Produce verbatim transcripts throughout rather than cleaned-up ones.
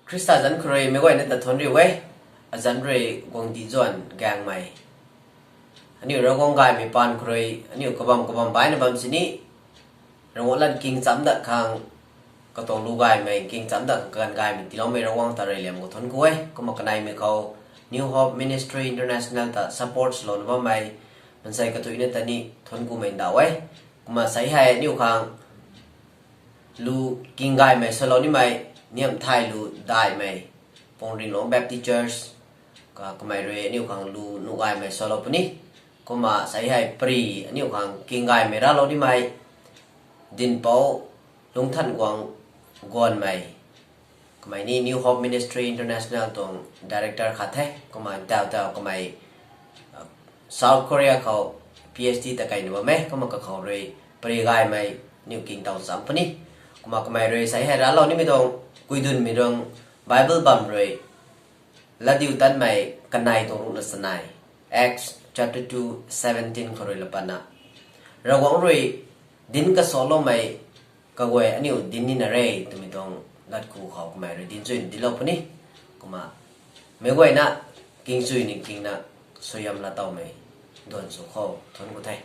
Khrista zanc khou rui meic guayna ta thuanc riu e. Azanc rui guangcdic zuan gaengmei, aniu Ravguangc gaymei paan khou rui aniu kabam kabam baihna bam sini, Ravguangc lat king chamc dat khang, katuang lu gaymei king chamc dat khang kaganv gaymei tiiloumei Ravguangc ta reyliam khou thuanc ku e. Kumna kaneimei khou New Hope Ministry International ta support swlouna bammei maansei kathuicna ta ni thuanc kumei ndauh e. Kumna sei hei aniu khang lu king gaymei salou nimei, niamh thay lu daihmei, Pongringlong Baptist Church, ka kamei rui aniu khang lu nuh gaymei salou puni. Kumna sei hei pary aniu khang king gaymei raclou nimei, Dinhpouc Lungcthanguang Guanmei, kamei ni New Hope Ministry International tuang director khat the. Kumna ntaw taw kamei South Korea khou PhD ta keyna bam e. Kumna kakhou rui pary gaymei aniu king tow chamc puni. Kumna kamei rui sei hei raclou nimei tuang kuidunmei tuang Bible bam rui Latdiutatmei kanei tuang ruhna chanei, Acts chapter two seventeen khou rui la patna, Ravguangc rui dinc kasaloumei kaguay aniu dinc nina re twmei tuang latku khou kamei rui dinc chuyna dinclou puni. Kumna meic guayna kingchuy ningtingna suaihiam laa towmei duan sw khou thuanc ku the.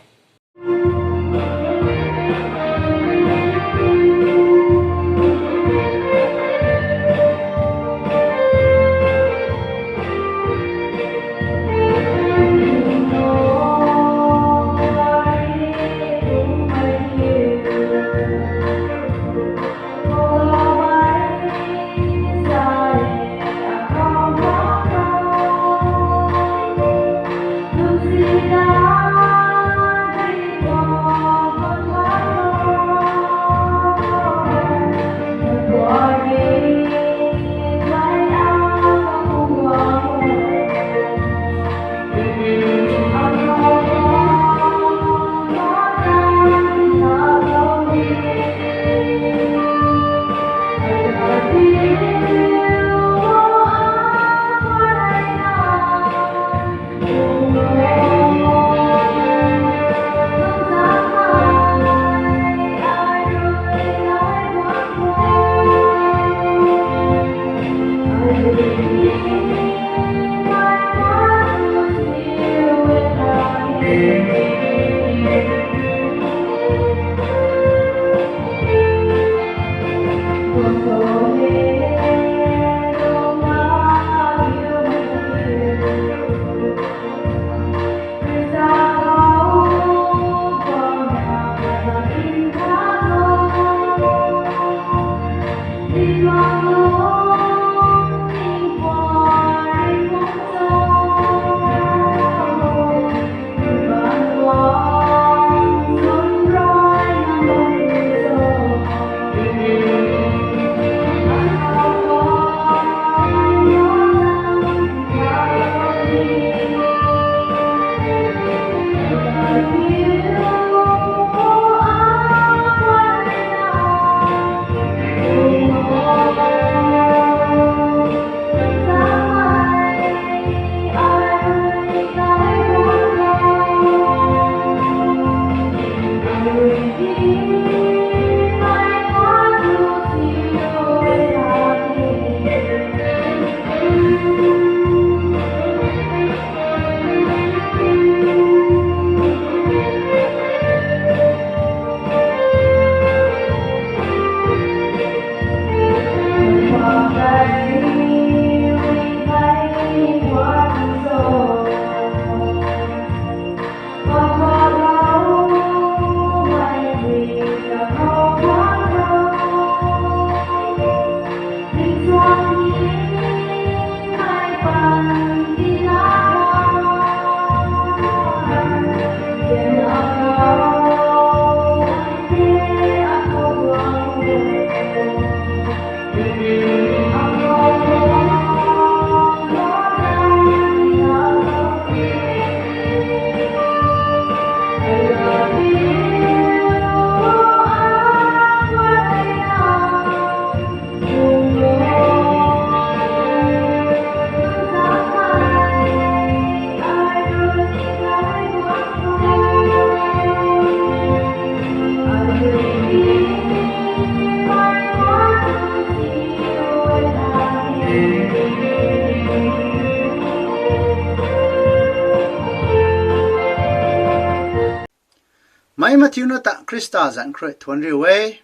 Mathiuna ta Khrista zanc khou rui thuanc riu e.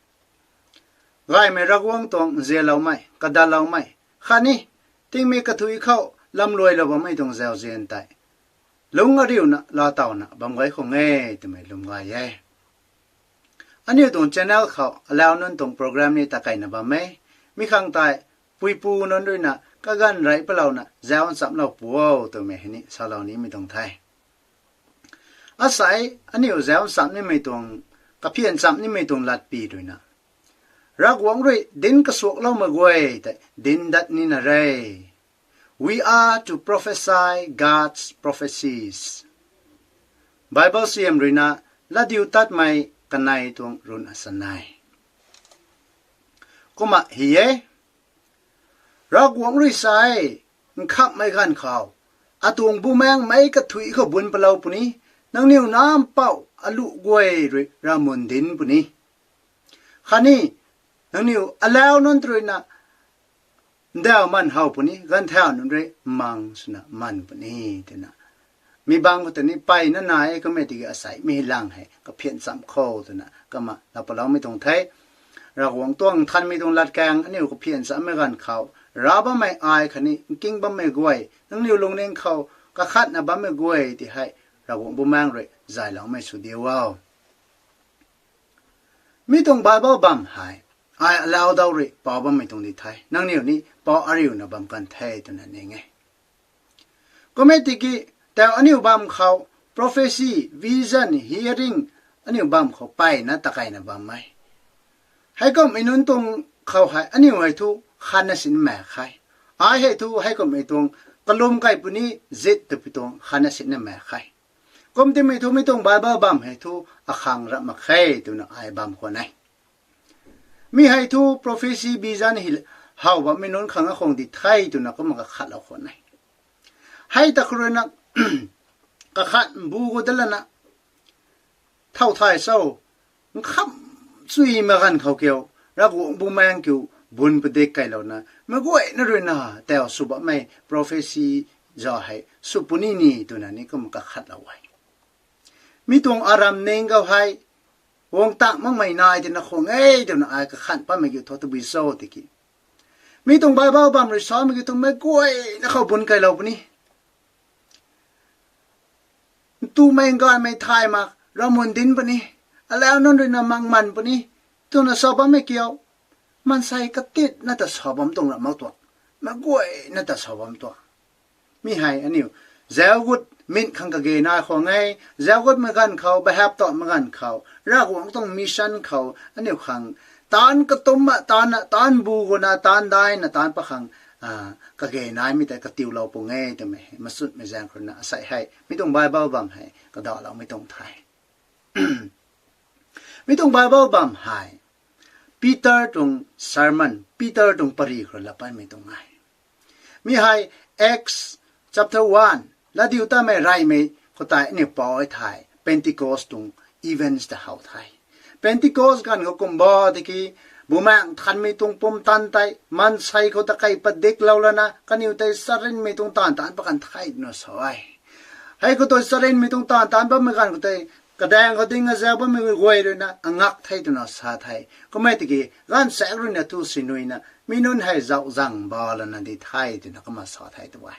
Gaymei Ravguangc tuang nzianloumei, kadaloumei khatni tingmei kathuic khou lamluailou bammei tuang zauzian tei lungc ariuna laatowna bam gay khang e twmei lwm gay e. Aniu tuang channel khou alau nunc tuang program ni takeina bam e. Mi khang tei puipu nunc ruina kaganv rey palouna zauc nchamlou pu o twmei hei ni salou nimei tuang the. Asei aniu zauc ncham nimei tuang, kaphian ncham nimei tuang latpy ruina Ravguangc rui dinc kasuakloumei guay tei dinc dat nina re. We are to prophesy God's prophecies. Bible siam ruina Latdiutatmei kanei tuang run asan e. Kumna hi e, Ravguangc rui sa e, nkhamhmei ganv khou atuang bumaengmei kathuic khou bun palou puni, nangniw nampouh aluh guay rui ravmun dinc puni, khatni nangniw alau nunc ruina ndauh man how puni, ganvthau nunc rui mang swna man puni, twna mi bang khou tei ni mpeyna nai e. Kummei tiki asei mi lang hei kaphian ncham khou twna kumna laa paloumei tuang the. Ravguangc tuang nthanmei tuang latkaeng aniu kaphian nchammei ganv khou, rav bammei ai khatni nking bammei guay, nangniw lungning khou kakhatna bammei guay ti hei Ravguangc bumaengc rui zayloumei sw diu o. Mi tuang Bible bam hei ai alau dau rui pou bammei tuang di the, nangniw ni pou ariuna bam kan the twna ning e. Kummei tiki tau aniu bam khou prophecy, vision, hearing aniu bam khou mpeyna takeina bam e. Heikumhmei nunc tuang khou hei aniu hei thu khanna sinmei khe. Ai hei thu heikumhmei tuang kalum kai puni, zit twpui tuang khanna sinmei khe. Kum timei thu mi tuang Bible bam hei thu akhang rap mak khe twna ai bam khwan e. Mi hei thu prophecy, vision hi how bammei nunc khang akhang di the twna kumna kakhatlou khwan e. Hei ta khou ruina kakhat mbu khou dalana thow thay cho, nkhamh chuimei ganv khou kiu, Ravguangc bumaengc kiu bun padik kailouna meic guayna ruina tau sw bammei prophecy za hei sw puni ni twna ni kumna kakhatlou e. Mi tuang aram ning khou hei guang tang makmei nai tina khang e twna ai kakhan patmei kiu thu tabui cho tiki, mi tuang Bible bam rui samei kiu thu meic guayna khou bun kailou puni. Ntumei nganvmei thay mak, ravmun dinc puni, alau nunc ruina mang man puni twna sa bammei kiu, maansei katitna ta sa bam tuang ram mak tuang, meic guayna ta sa bam tuang. Mi hei aniu zauc gut min khang kage nai khang e. Zauc gutmei ganv khou, behap tawmei ganv khou, Ravguangc tuang mission khou aniu khang taanc katumna, taanc bu guna, taanc daina, taanc pat khang kage naimei tei katiulou pung e twmei machutmei zaeng khou ruina asei hei mi tuang Bible bam hei kadaloumei tuang the. Mi tuang Bible bam hei Peter tuang sermon, Peter tuang pary khou rui laa patmei tuang e. Mi hei Acts chapter one, Latdiutatmei reymei khou tei aniu pou e thei, Pentecost tuang events ta how the. Pentecost ganv khou kumna tiki, Bumaengh Nthanmei tuang pumtan tei maansei khou ta kei padiklou lana kaniw tei charynmei tuang taanv taanc pat kan the twna sa e. Hei khou tu charynmei tuang taanv taanc bammei ganv khou tei kadaeng khou ding azau bammei guay ruina angak the twna sa the. Kummei tiki gaanvsaekc ruina thu sinuina mi nunc hei zauc zang ba lana di the twna kumna sa the tu e.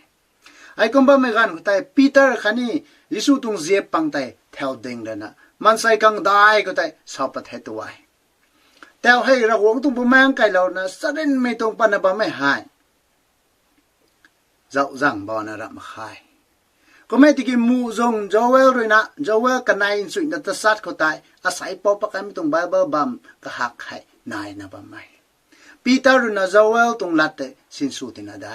Hei kum bammei ganv khou tei Peter khatni Jisu tuang ziap pang tei thau ding lana maansei kangdai khou tei sa pat the tu e. Tau hei Ravguangc tuang Bumaengh kailouna charynmei tuang patna bammei hei zauc zang bana ramh mak khe. Kummei tiki muhzwng Joel ruina, Joel kanei nchuihna tachat khou tei asei pou pat kanmei tuang Bible bam kahak hei naina bam e. Peter ruina Joel tuang lat tei sinsw tina de.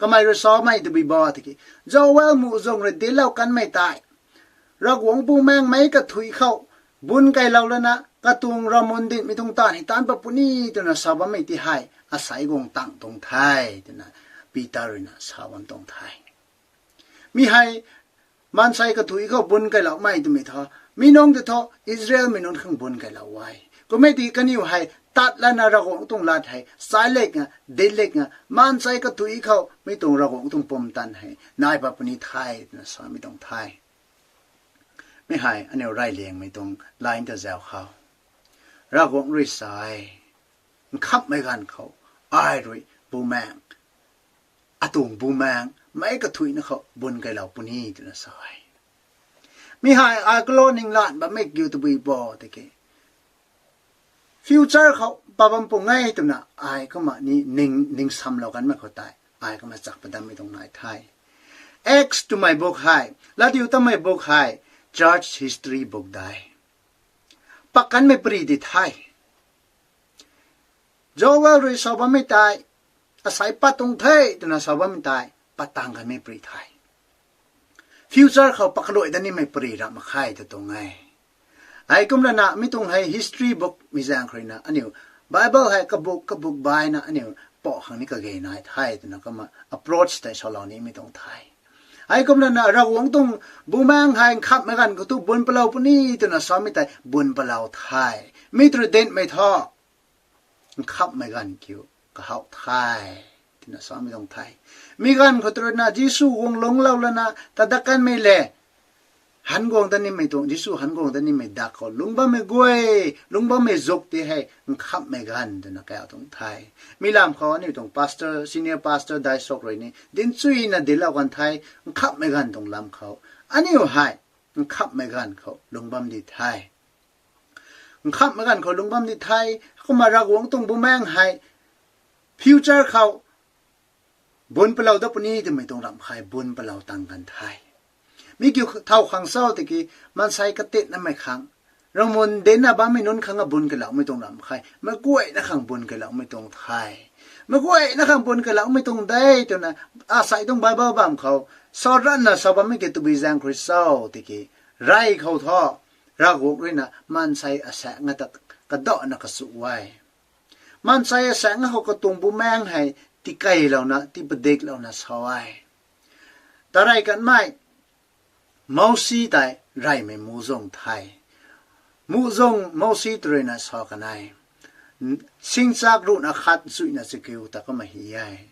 Kamei rui samei tabui ba tiki, Joel muhzwng rui dinclou kanmei tei Ravguangc Bumaengh meic kathuic khou bun kailou lana katuang ravmun dinhmei tuang taanv hei taanc pat puni twna sa bammei ti hei asei guang tang tuang the twna Peter ruina sa bam tuang the. Mi hei maansei kathuic khou bun kailoumei twmei thu, mi nunc tei thu Israelmei nunc khang bun kailou e. Kummei tiki kaniw hei tat lana Ravguangc tuang lat hei chailekna, dinclekna maansei kathuic khou mi tuang Ravguangc tuang pumtan hei nai pat puni the twna samei tuang the. Mi hei aniu reyliangmei tuang line ta zauc khou, Ravguangc rui sa e, nkhamhmei ganv khou ai rui bumaengh, atuang bumaengh meic kathuicna khou bun kailou puni twna sa e. Mi hei ai kalou ninglan bammei kiu tabui bo tiki, future khou pa bam pung e twna ai kumna ni ning ningsamlou kanmei khou tei, ai kumna chak padammei tuang nai the. Acts twmei book hei, Latdiutamei book hei, church history book de. Pak kanmei pary di the. Joel rui sa bammei tei, asei pat tuang the twna sa bammei tei pat tang kanmei pary the. Future khou pakaluai dat nimei pary ramh mak khe tw tuang e. Heikumna na mi tuang hei history book mei zaeng khou rui na aniu Bible hei kabuk kabuk baina aniu pou khang ni kage nai the twna kumna approach tei salou nimei tuang the. Heikumna na Ravguangc tuang bumaengh hei nkhamhmei ganv khou tu bun palou puni twna samei tei bun palou the. Mi tu rui dinhmei thu, nkhamhmei ganv kiu kahaw the twna samei tuang the. Mi ganv khou tu rui na Jisu guang lungclou lana tadak kanmei le, han guang dat nimei tuang, Jisu han guang dat nimei dak khou lungc bammei guay, lungc bammei zuk ti hei nkhamhmei ganv twna kau tuang the. Mi lam khou aniu tuang pastor, senior pastor Daisok rui ni dinchuina dinclou kan the, nkhamhmei ganv tuang lam khou. Aniu hei nkhamhmei ganv khou lungc bam di the. Nkhamhmei ganv khou lungc bam di the, kumna Ravguangc tuang bumaengh hei future khou bun palou dat puni twmei tuang ramh khe bun palou tang kan the. Mi kiu thau khang cho tiki, maansei katitnamei khang, ravmun dincna bammei nunc khang a bun kailoumei tuang ramh khe, meic guayna khang bun kailoumei tuang the. Meic guayna khang bun kailoumei tuang de twna, asei tuang Bible bam khou, sa ranna sa bammei ki tabui zaeng khou rui cho tiki, rey khou thu, Ravguangc rui na maansei asaekc nga ta kadana kachu e. Maansei asaekc nga khou katuang bumaengh hei tikeylouna, tipdiklouna sa e. Tarey kanmei, Mousi tei reymei muhzwng the. Muhzwng Mousi tu rui na sa kan e, singchak ruhna khat zuina chakiu ta kumna hy e.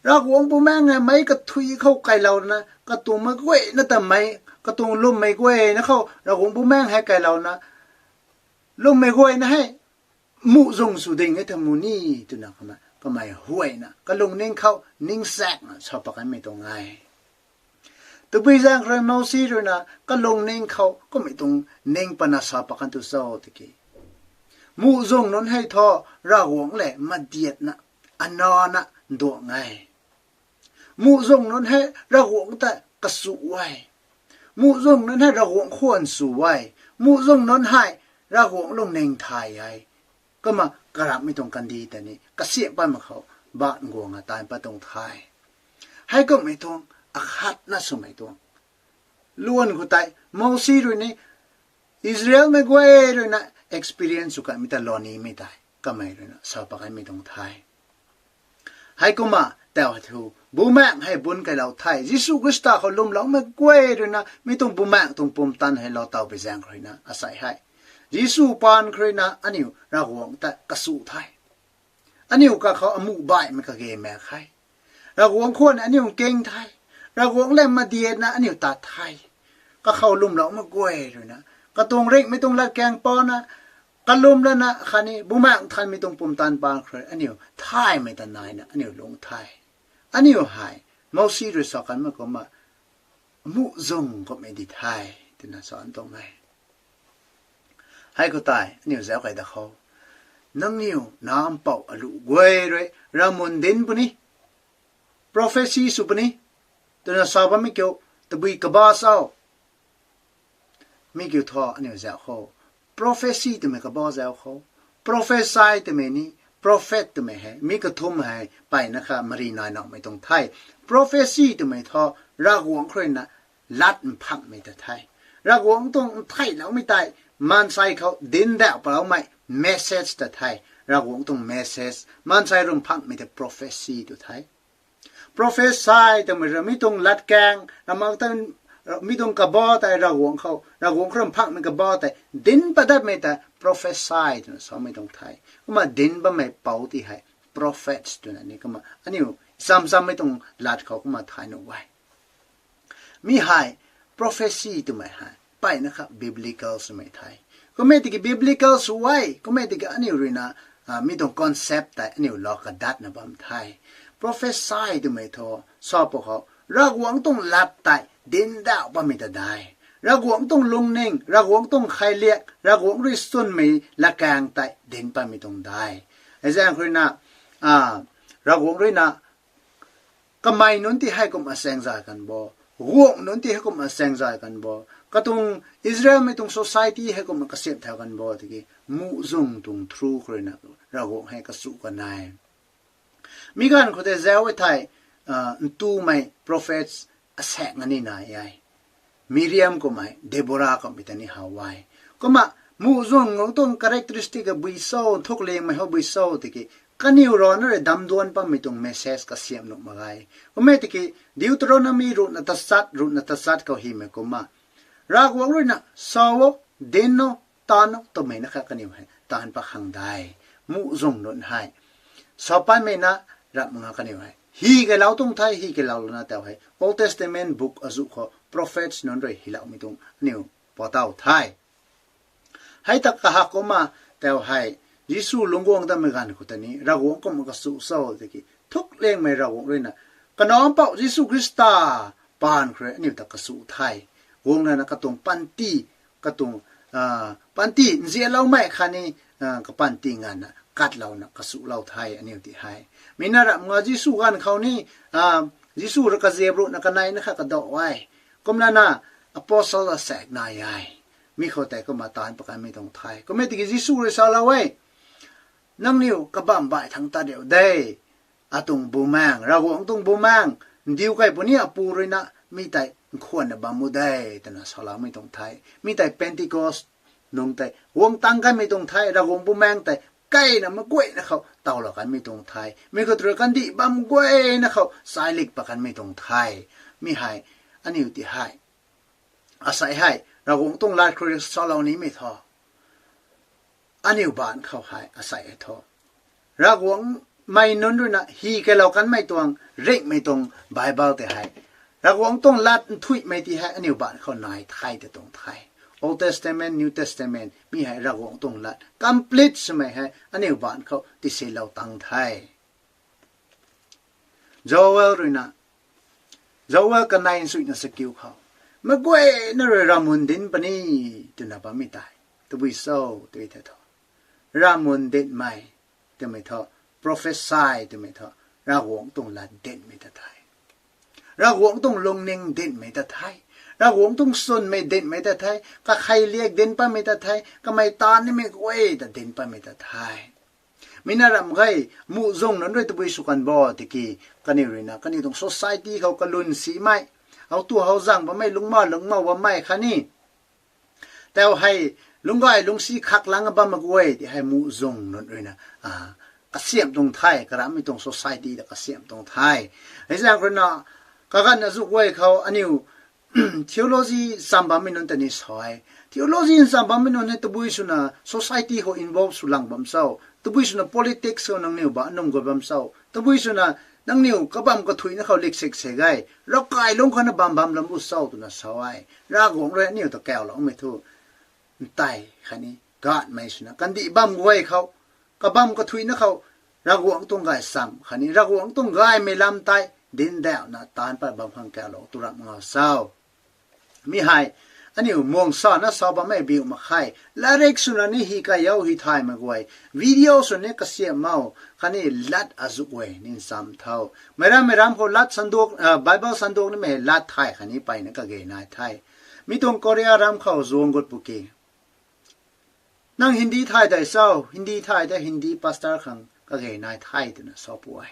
Ravguangc bumaengh hei meic kathui khou kailouna, katuang meic guayna ta mei, katuang lwmmei guayna khou Ravguangc bumaengh hei kailouna, lwmmei guayna hei muhzwng sw ding e thamu ni twna kumna kamei huayna kalungning khou ningsaekna sa pat kanmei tuang e. Tabui zaeng khou rui Mousi rui na kalungning khou kummei tuang ning patna sa pat kan tu cho tiki, muhzwng nunc hei thu Ravguangc lev madiatna, anana nduang e. Muhzwng nunc hei Ravguangc ta kachu e. Muhzwng nunc hei Ravguangc khwan sw e. Muhzwng nunc hei Ravguangc lungning thay e. Kumna karamhmei tuang kandih ta ni kasiam pat mak khou, baanv guang a taanv pat tuang the. Heikumhmei tuang akhatna swmei tuang luan khou tei Mousi rui ni Israelmei guay rui na experience sw kanmei ta lou nimei tei kamei rui na sa pat kanmei tuang the. Heikumna tau hei thu, bumaengh hei bun kailou the. Jisu Khrista khou lwmloumei guay rui na mi tuang bumaengh tuang pumtan hei lou taw pi zaeng khou rui na asei hei, Jisu paan khou rui na aniu Ravguangc ta kachu the. Aniu kakhou amuh baihmei kage mak khe. Ravguangc khwan aniu nking the. Ravguangc lev madiatna aniu tat the. Kakhou lwmloumei guay rui na, katuang ringhmei tuang latkaeng pana, kalwm lana khatni Bumaengh Nthanmei tuang pumtan paan khou rui aniu thaymei ta naina aniu lung the. Aniu hei Mousi rui sa kanmei kumna muhzwng kummei di the twna sa tuang e. Hei khou tei aniu zauc kei da khou, nangniw nac mpouh aluh guay rui ravmun dinc puni, prophecy sw puni twna sa bammei kiu tabui kaba cho? Mi kiu thu aniu zauc khou, prophecy twmei kaba zauc khou, prophesy twmei ni, prophet twmei hei mi kathumh hei mpeyna kha mari nai nowmei tuang the. Prophecy twmei thu Ravguangc khou rui na lat mphangmei ta the. Ravguangc tuang ntheiloumei tei maansei khou dinc dauh paloumei message ta the. Ravguangc tuang message maansei rui mphangmei ta prophecy tu the. Prophecy twmei rui mi tuang latkaeng, ramh ta, mi tuang kaba tei Ravguangc khou, Ravguangc khou rui mphangmei kaba tei dinc padatmei ta prophecy twna samei tuang the. Kumna dinc bammei pou ti hei prophets twna ni kumna aniu cham chammei tuang lat khou kumna thay nuh e. Mi hei prophecy twmei hei mpeyna kha biblical swmei the. Kummei tiki biblical sw e, kummei tiki aniu ruina, mi tuang concept tei aniu lou kadatna bam the. Prophecy twmei thu, sa pw khou, Ravguangc tuang lat tei dinc dauh bammei ta de. Ravguangc tuang lungning, Ravguangc tuang khailiak, Ravguangc rui sunmei lakaeng tei dinc bammei tuang de. Hei zaeng khou ruina, Ravguangc ruina, kamei nunc ti hei kumna saengzay kan bo, guangh nunc ti hei kumna saengzay kan bo, katuang Israelmei tuang society hei kumna kasiamh thau kan bo tiki, muhzwng tuang through khou ruina Ravguangc hei kachu kan e. Mi ganv khou tei zauc e thei, ntumei prophets asaekc na ni nai e. Miriam kummei, Deborah kummei ta ni how e. Kumna, muhzwng tuang characteristic kabui cho, nthuk lingmei how bui cho tiki, kaniw rana rui damduan bammei tuang message kasiamh nuh mak ge. Kummei tiki, Deuteronomy ruhna tachat, ruhna tachat khou hymei kumna, Ravguangc ruina, sa o, dinc o, taanc o twmei na kha kaniw hei taanc pat khang de. Muhzwng nunc hei, sa patmei na, ramh nga kaniw hei hi keylou tuang the, hi keylou lana tau hei Old Testament book azuh khou prophets nunc rui hyloumei tuang aniw pw tau the. Hei ta kahak kumna tau hei, Jisu lungc guang datmei ganv khou ta ni Ravguangc kumna kachu cho tiki, nthuk lingmei Ravguangc ruina, Kanac Mpouh Jisu Khrista paan khou rui aniu ta kachu the. Guang lana katuang panty, katuang, panty nzianloumei khatni, kapanty nganvna katlouna kachuhlou the aniu ti hei. Mi na ramh nga Jisu ganv khou ni, Jisu rui kaziap ruhna kaneina kha kadauh e. Kumlana apostle asaekc nai e. Mi khou tei kumna taanc pat kanmei tuang the. Kummei tiki Jisu rui salou e, Nangniw kabamv baih thangc tat riu de. Atuang bumaengc, Ravguangc tuang bumaengc, ndiu key puni apu ruina mi tei nkhwanna bam u de, twna saloumei tuang the. Mi tei Pentecost nungc tei guang tang kanmei tuang the, Ravguangc bumaengc tei keyna meic guayna khou tawlou kanmei tuang the. Mi khou rui kandih bam guayna khou chailik pat kanmei tuang the. Mi hei, aniu ti hei, asei hei Ravguangc tuang lat khou rui salou nimei thu, aniu baanc khou hei asei e thu, Ravguangc mei nunc ruina hi keylou kanmei tuang, ringhmei tuang Bible tei hei, Ravguangc tuang lat nthuihmei ti hei aniu baanc khou nai the tw tuang the. Old Testament, New Testament, mi hei Ravguangc tuang lat complete swmei hei aniu baanc khou tisilou tang the. Joel ruina, Joel kanei nsuina sa kiu khou, meic guayna rui ravmun dinc puni, twna bammei tei tabui cho tw the thu, ravmun dincmei twmei thu, prophecy twmei thu, Ravguangc tuang lat dincmei ta the. Ravguangc tuang lungning dincmei ta the. Ravguangc tuang swnmei dincmei ta the. Kakheiliak dinc patmei ta the. Kamei taanv nimei guay ta dinc patmei ta the. Mi na ramh ge, muhzwng nunc rui tabui sw kan bo tiki, kaniw ruina kaniw tuang society khou kalun simei, how tu how zang bammei, lungcma lungcmou bammei khatni tau hei, lungcgay lungcsi khaklang bam mak guay ti hei muhzwng nunc ruina kasiamh tuang the, karamhmei tuang society ta kasiamh tuang the. Hei zaeng ruina, kaganv azuh guay khou aniu theology ncham bammei nunc ta ni sa e. Theology ncham bammei nunc hei tabui swna society khou involve sw lang bam cho, tabui swna politics khou nangniw ba num guay bam cho, tabui swna nangniw kabamv kathuicna khou liksik se ge, ravkai lungc khou na bam bam lam bu cho twna sa e. Ravguangc rui aniu ta kauloumei thu, ntei khatni gatmei swna kandih bam guay khou, kabamv kathuicna khou, Ravguangc tuang gaychamv khatni Ravguangc tuang gaymei lam tei dinc dauhna taanc pat bam khang kaulou tu ramh nga cho. Mi hei, aniu muang sana sa bammei biu mak khe, latrik swna ni hi kayou hi thay mak guay, video swna ni kasiamh mou, khatni lat azuh guay ni ncham tho. Meic rammei ram khou lat sanduak, Bible sanduak nimei hei lat thay khatni mpeyna kage nai the. Mi tuang Korea ram khou zuang gut pw ki, nang Hindi thay dei cho, Hindi thay de, Hindi pastor khang kage nai the twna sa pw e.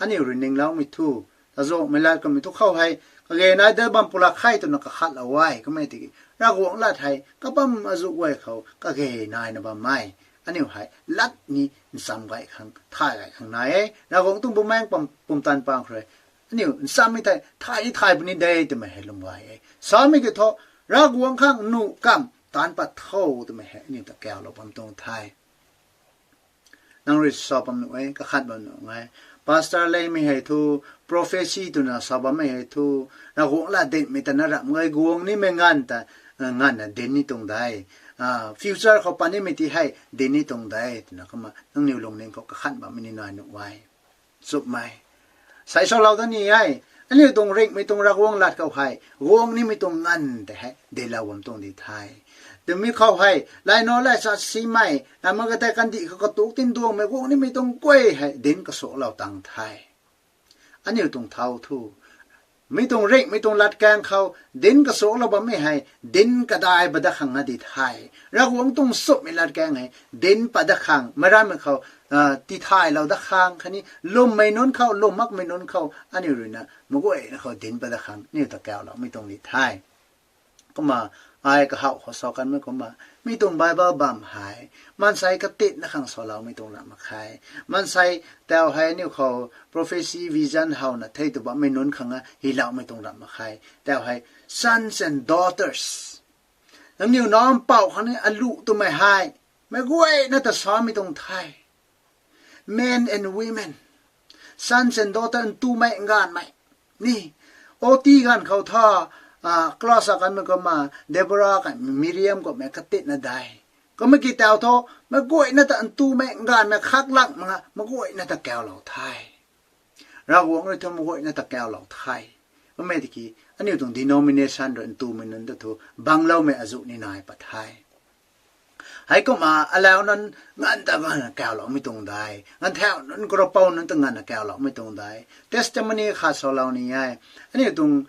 Aniu rui ningloumei thu, tazakmei lat kamei thu khou hei, kage nai de bam pw lak khe twna kakhatlou e, kummei tiki, Ravguangc lat hei kabamv azuh guay khou kage naina bammei, aniu hei lat ni ncham gay khang, thay gay khang nai e. Ravguangc tuang bumaengc pumtan pang khou rui, aniu nchammei tei thay ni thay puni de twmei hei lwm gay e. Samei ki thu, Ravguangc khang nuh kamv taanc pat tho twmei hei aniu ta kaulou bam tuang the. Nang rui sa bam nuh e, kakhat bam nuh e. Pastor leymei hei thu, prophecy twna sa bammei hei thu, Ravguangc lat dincmei ta na ramh ge, guang nimei nganv ta, nganvna dinc ni tuang de. Future khou pat nimei ti hei dinc ni tuang de twna kumna nangniw lungning khou kakhan bammei ni nai nuh e. Chumhmei, sei salou dat ni e. Aniu tuang ringhmei tuang Ravguangc lat khou hei guang nimei tuang nganv tei hei dinclou bam tuang di the. Twmei khou hei lainac lay chat simei ama katei kandih khou katuk tinduangmei guang nimei tuang guay hei dinc kasuaklou tang the. Aniu tuang thau thu, mi tuang ringhmei tuang latkaeng khou dinc kasuaklou bammei hei dinc kadai pat dat khang na di the. Ravguangc tuang chumhmei latkaeng hei dinc pat dat khang, meic rammei khou tithaylou dat khang khatni lwmmei nunc khou, lwm makmei nunc khou aniu ruina maguayna khou dinc pat dat khang aniu ta kauloumei tuang di the. Kumna ai kahaw khou sa kanmei kumna, mi tuang Bible bam hei maansei katitna khang saloumei tuang ram mak khe. Maansei tau hei aniu khou prophecy, vision howna thei tw bammei nunc khang a hyloumei tuang ram mak khe. Tau hei sons and daughters, nangniw nac mpouh khang ni aluh twmei hei meic guayna ta samei tuang the. Men and women, sons and daughter, ntumei nganvmei ni, ot ganv khou tha, class a kanmei kumna Deborah khatni Miriam kummei katitna dei. Kumna ki tau thu, meic guayna ta ntumei nganvmei khak lak mak nga meic guayna ta kaulou the. Ravguangc rui thu meic guayna ta kaulou the. Kummei tiki aniu tuang denomination rui ntumei nunc ta thu bangloumei azuh ni nai pat the. Heikumna alau nunc nganv ta nganvna kauloumei tuang dei, ganvthau nunc, karaupou nunc ta nganvna kauloumei tuang dei. Testimony khat salou ni e. Aniu tuang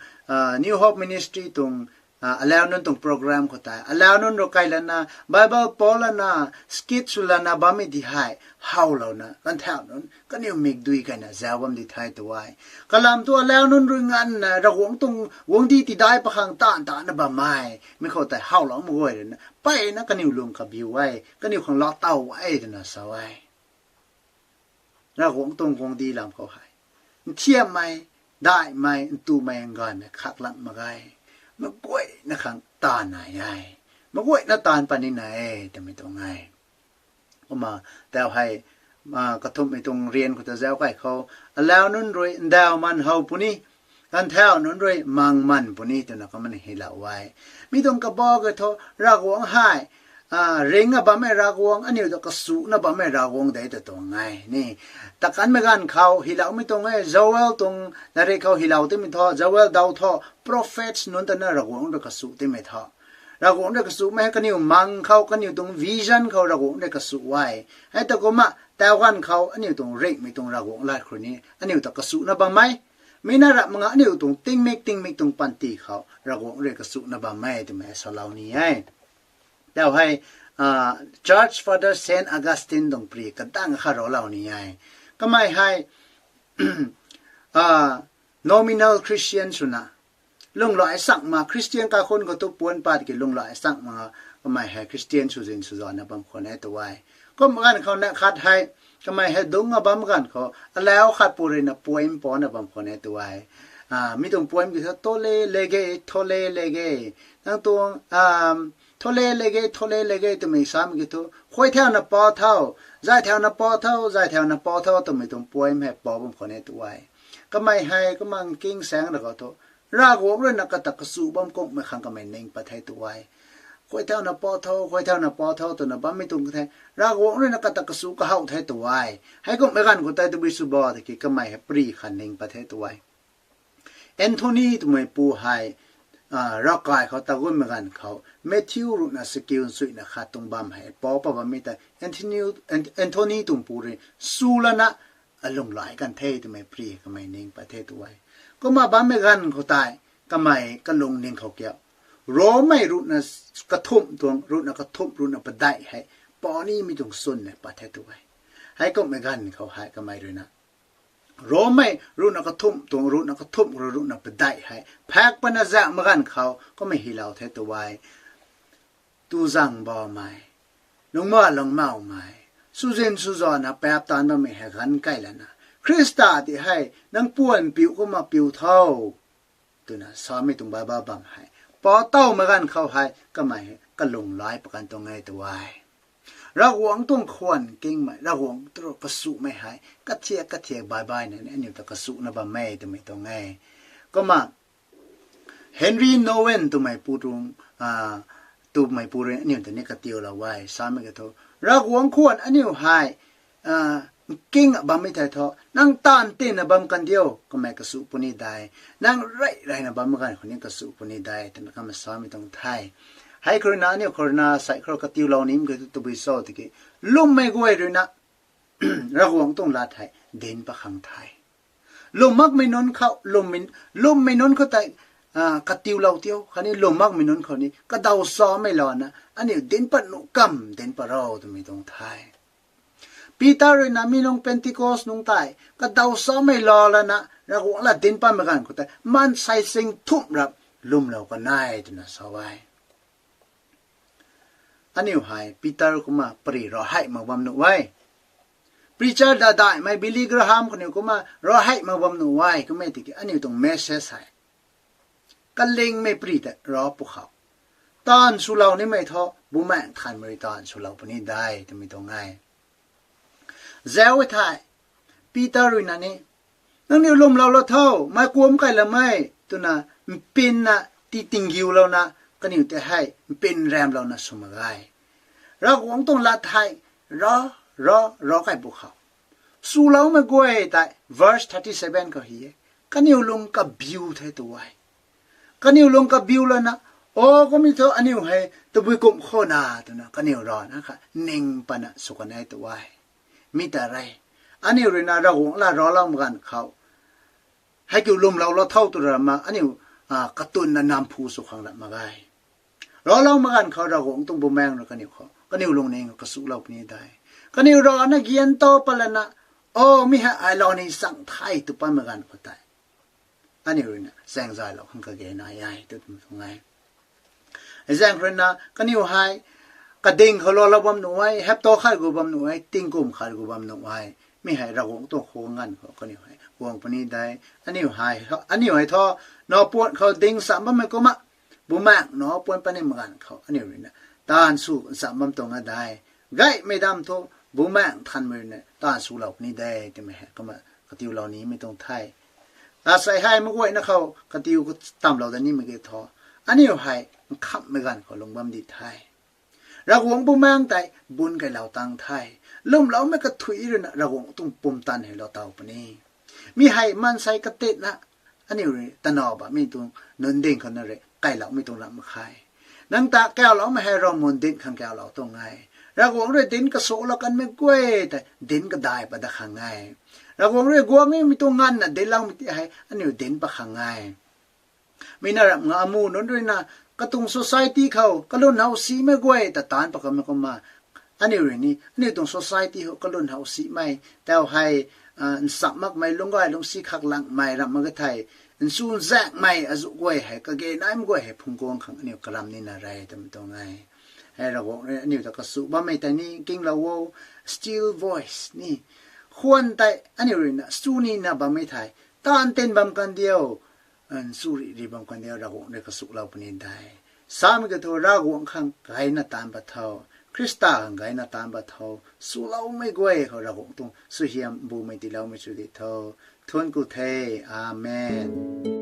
New Hope Ministry tuang alau nunc tuang program khou tei alau nunc rui kai lana, Bible pau lana, skit sw lana bammei di hei howlouna ganvthau nunc kaniw mikdui kaina zau bam di the tw e. Kalam thu alau nunc rui nganvna Ravguangc tuang guangcdic tidai pat khang taanv tana bam e. Mi khou tei howlou mak guay ruina mpeyna kaniw lung kabiu e, kaniw khang laa tow e twna sa e. Ravguangc tuang guangcdic lam khou hei nthiammei, daihmei, ntumei, nganvmei khak lak mak ge. Meic guayna khang taanv nai e. Meic guayna taanv pat ni nai e twmei tuang e. Kumna tau hei kathumhmei tuang rian khou ta zauc kai khou, alau nunc rui ndauh man how puni, ganvthau nunc rui mang man puni twna kumna hylou e. Mi tuang kabah ke thu Ravguangc hei ringcna bammei Ravguangc, aniu ta kasuna bammei Ravguangc de ta tuang e ni. Takanmei ganv khou hyloumei tuang e, Joel tuang lairik khou hylou timei thu, Joel daw thu prophets nunc ta na Ravguangc rui kasu timei thu. Ravguangc rui kasumei hei kaniw mang khou, kaniw tuang vision khou Ravguangc rui kasu e. Hei ta kumna tau ganv khou aniu tuang ringhmei tuang Ravguangc lat khou ni aniu ta kasuna bam e. Mi na rap mak nga aniu tuang tingmik tingmik tuang panty khou Ravguangc rui kasuna bam e twmei salou ni e. Tau hei Church Father Saint Augustine tuang pri kadang kha raclou ni e. Kamei hei nominal Christian swna, lunghlaic changma Christian kaikhunc khou tu puan pat ki lunghlaic changma, kamei hei Christian swzin swzana bam khwan e tw e. Kum ganv khou na khat hei, kamei hei dungcna bam ganv khou alau khat pu ruina poem pana bam khwan e tw e. Mi tuang poem ki thu, Tole lege, tole lege, nang tuang tole lege, tole lege twmei samei ki thu, khuay thauna pa tho, zay thauna pa tho, zay thauna pa tho twmei tuang poem hei pa bam khwan e tw e. Kamei hei kumna king saeng ra khou thu, Ravguangc ruina kata kasu bam kummei khang kamei ning pat the tw e. Khuay thauna pa tho, khuay thauna pa tho twna bammei tuang the, Ravguangc ruina kata kasu kahow the tw e. Heikumhmei ganv khou tei tabui sw bo tiki kamei hei pri khat ning pat the tw e. Anthony twmei pu hei ravkai khou tagunmei ganv khou Matthew ruhna sakiu nchuina khat tuang bam hei pa pat bammei ta Anthony tuang pu rui su lana alunghlaic kan the twmei pri kamei ning pat the tw e. Kumna bammei ganv khou tei kamei kalungning khou kiu, Rommei ruhna kathumh tuang, ruhna kathumh, ruhna padeih hei pa nimei tuang chwn e pat the tw e. Heikumhmei ganv khou hei kamei ruina Rommei ruhna kathumh tuang, ruhna kathumh, ruhna padeih hei phak pana zak mak ganv khou kumna hylou the tw e. Tuzang bammei, lungcma lungcmaumei, swzin swzana paap taanv bammei hei ganv kai lana, Khrista ti hei nang puan piu kumna piu tho twna samei tuang Bible bam hei pa towmei ganv khou hei kamei hei kalunghlaic pat kan tuang e tw e. Ravguangc tuang khwan kingmei, Ravguangc tu kasumei hei kathiak kathiak baih baihna ni aniu ta kasuna bam e twmei tuang e. Kumna Henri Nouwen twmei pu tuang, twmei pu rui aniu ta ni katiulou e, samei kiu thu, Ravguangc khwan aniu hei nking bammei thei thu, nang taanv tinna bam kan diu, kamei kasu puni de, nang rey reyna bammei ganv khou ni kasu puni de, twna kamei samei tuang the. Hei khou ruina aniu khou ruina sei khou katiulou nimei kiu thu tabui cho tiki, lwmmei guay ruina Ravguangc tuang lat hei dinc pat khang the. Lwm makmei nunc khou, lwmmei nunc khou tei katiulou tiu khatni lwm makmei nunc khou ni kadaw chamei lana aniu dinc pat nuh kamv dinc pat ro twmei tuang the. Peter ruina mi nung Pentecost nungc tei kadaw chamei lou lana Ravguangc lat dinc patmei ganv khou tei maansei sing thumh rap lwmlou kan e twna sa e. Aniu hei Peter kumna pary ravhei mak bam nuh e. Preacher dadaihmei Billy Graham kaniw kumna ravhei mak bam nuh e, kummei tiki aniu tuang message hei kalingmei pary tei rav pwkhou, taanv swlou nimei thu Bumaengh Nthanmei rui taanv swlou puni de twmei tuang e. Zauc e thei, Peter ruina ni, nangniw lwmlou la tho, meic kuam kai lam e, twna mpinna tii tinggiulouna kaniw tei hei mpin ramlouna sw mak ge. Ravguangc tuang lat hei rav, rav, rav kai pwkhou, swloumei guay tei verse thirty seven khou hi e, kaniw lung kabiu the tu e. Kaniw lung kabiu lana, o, kummei thu aniu hei tabui kumh khou na twna kaniw rana kha ning patna sw kan e tu e. Mi ta re, aniu ruina Ravguangc lat ravloumei ganv khou, hei kiu lwmlou la tho tw rama aniu katunna namphu sw khang lat mak ge. Ravloumei ganv khou Ravguangc tuang Bumaengh rui kaniw khou, kaniw lungning khou kasulou puni de. Kaniw rana gian ta pat lana, o, mi hei ai lou ni chang the tw patmei ganv khou tei, aniu ruina chaeng zaylou khang kage nai e tw tuang e. Hei zaeng ruina kaniw hei kading khou loulou bam nuh e, hepta khat gu bam nuh e, tingkum khat gu bam nuh e. Mi hei Ravguangc tuang khou nganv khou kaniw hei guang puni de. Aniu hei, aniu hei thu, napuan khou ding cham bammei kumna, Bumaengh napuan patnimei ganv khou aniu ruina taanv sw cham bam tuang a de. Gaymei dam thu, Bumaengh Nthanmei ruina taanv swlou puni de twmei hei kumna katiulou nimei tuang the. Asei hei meic guayna khou katiu tamlou da nimei kiu thu, aniu hei nkhamhmei ganv khou lung bam di the. Ravguangc Bumaengh tei bun kailou tang the. Lwmloumei kathuic ruina Ravguangc tuang pumtan hei lou taw puni. Mi hei maansei katitna, aniu rui tanow bammei tuang nunc ding khou na rui kailoumei tuang lam mak khe. Nang ta kauloumei hei Ravmun dinc khang kaulou tuang e. Ravguangc rui dinc kasulou kanmei guay tei dinc kadai pat dat khang e. Ravguangc rui guang nimei tuang nganvna dincloumei ti hei aniu dinc pat khang e. Mi na rap nga amu nunc ruina katuang society khou kalun how simei guay ta taanc pat kanmei kumna, aniu rui ni aniu tuang society khou kalun how simei, tau hei ncham makmei, lungcgay lungcsi khak langmei ramh mak ka thei, nchunzaekmei azuh guay hei, kage naimei guay hei phungc guang khang aniu karam nina re twmei tuang e. Hei Ravguangc rui aniu ta kasu bammei tei ni kinglou o, still voice ni, khwan tei aniu ruina su nina bammei thei, taanv tin bam kan diu, nsu rih rih bam kan diu, Ravguangc rui kasuhlou puni de. Samei kiu thu Ravguangc khang gayna taanc pat tho, Khrista khang gayna taanc pat tho, suloumei guay khou Ravguangc tuang suaihiam bumei tiiloumei sw di tho. Thuanc ku the. Amen.